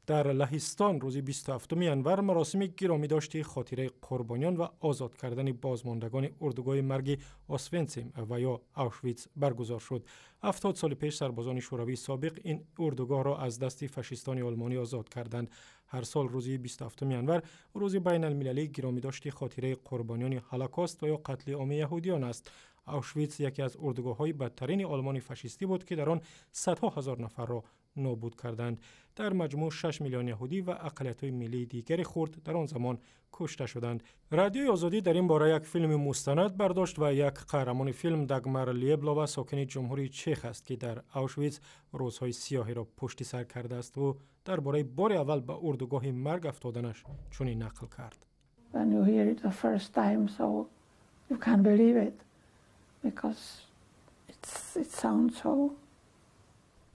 Дар Лаҳистон рӯзи 27 январ маросими гиромидошти хотираи қурбониён ва озод кардани бозмондагони урдугоҳи марги Освенсим ва ё Аушвиц баргузор шуд. 70 соли пеш сарбозони шӯравии собиқ ин урдугоҳро аз дасти фашистони олмонӣ озод карданд. Ҳар сол рӯзи 27 январ рӯзи байналмилалии гиромидошти хотираи қурбониёни Ҳолокост ва ё қатли оми яҳудиён аст. Аушвиц яке аз урдугоҳҳои бадтарини Олмони фашистӣ буд, ки дар он садҳо ҳазор нафарро нобуд карданд. Дар маҷмӯъ 6 миллион яҳудӣ ва ақалиятҳои миллии дигари хурд дар он замон кушта шуданд. Радиои Озодӣ дар ин бора як филми мустанад бардошт ва як қаҳрамони филм Дагмар Леблова, сокини Ҷумҳурии Чех аст, ки дар Аушвиц рӯзҳои сиёҳеро пушти сар кардааст. Ӯ дар бораи бори аввал ба урдугоҳи марг афтоданаш чунин нақл кард. When you hear it the first time, so you can't believe it because it sounds so.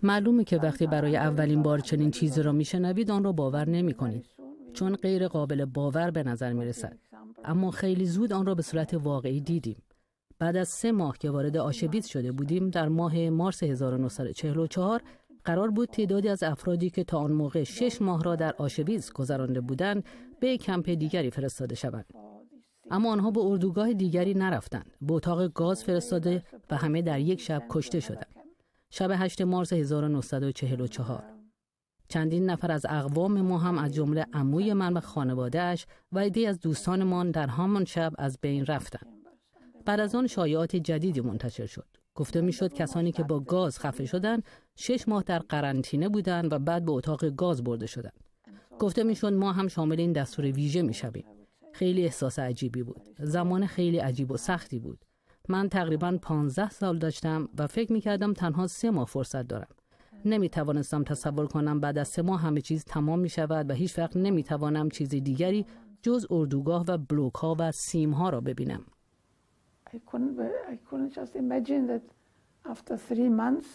معلومه که وقتی برای اولین بار چنین چیزی را میشنوید، آن را باور نمی کنید، چون غیر قابل باور به نظر می رسد. اما خیلی زود آن را به صورت واقعی دیدیم. بعد از 3 ماه که وارد آشویتس شده بودیم، در ماه مارس 1944 قرار بود تعدادی از افرادی که تا آن موقع 6 ماه را در آشویتس گذرانده بودند به کمپ دیگری فرستاده شوند. اما آنها به اردوگاه دیگری نرفتند. به اتاق گاز فرستاده و همه در یک شب کشته شدند. شب 8 مارس 1944. چندین نفر از اقوام ما هم، از جمله عموی من و خانوادهش و عده‌ای از دوستانمان، در همان شب از بین رفتند. بعد از آن شایعات جدیدی منتشر شد. گفته میشد کسانی که با گاز خفه شدند 6 ماه در قرنطینه بودند و بعد به اتاق گاز برده شدند. گفته میشد ما هم شامل این دستور ویژه میشویم. خیلی احساس عجیبی بود. زمان خیلی عجیب و سختی بود. من تقریبا 15 سال داشتم و فکر می کردم تنها 3 ماه فرصت دارم. نمی توانستم تصور کنم بعد از 3 ماه همه چیز تمام می شود و هیچ وقت نمی توانم چیز دیگری جز اردوگاه و بلوک ها و سیم ها را ببینم. I couldn't just imagine that after 3 months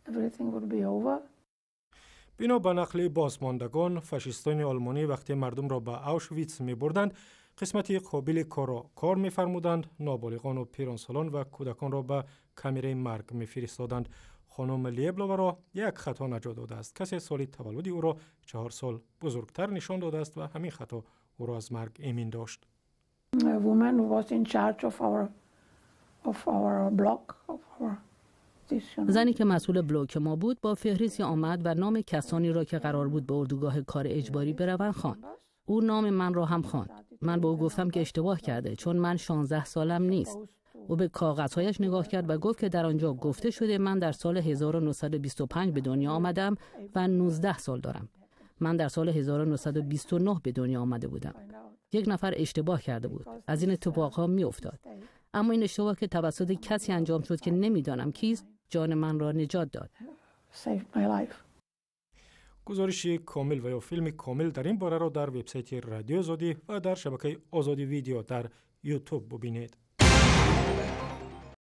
everything would be over. бино ба нақли бозмондагон، фашистони олмонӣ вақте мардумро ба Аушвиц мебурданд، қисмати қобили корро кор мефармуданд، ноболиғону пиронсолон ва кӯдаконро ба камераи марг мефиристоданд. Хонум Лебловаро як хато наҷот додааст. Касе соли таваллуди ӯро 4 сол бузургтар нишон додааст ва ҳамин хато ӯро аз марг эмин дошт. A woman who was in charge of our block of our زنی که مسئول بلوک ما بود با فهرستی آمد و نام کسانی را که قرار بود به اردوگاه کار اجباری بروند خواند. او نام من را هم خواند. من به او گفتم که اشتباه کرده، چون من 16 سالم نیست. او به کاغذهایش نگاه کرد و گفت که در آنجا گفته شده من در سال 1925 به دنیا آمدم و 19 سال دارم. من در سال 1929 به دنیا آمده بودم. یک نفر اشتباه کرده بود. از این اتفاقها می افتاد. اما این اشتباه که توسط کسی انجام شد که نمیدانم کیست، جان من را نجات داد. saved my life. گزارش کامل و یا فیلم کامل در این باره را در وبسایت رادیو آزادی و در شبکه آزادی ویدیو در یوتیوب ببینید.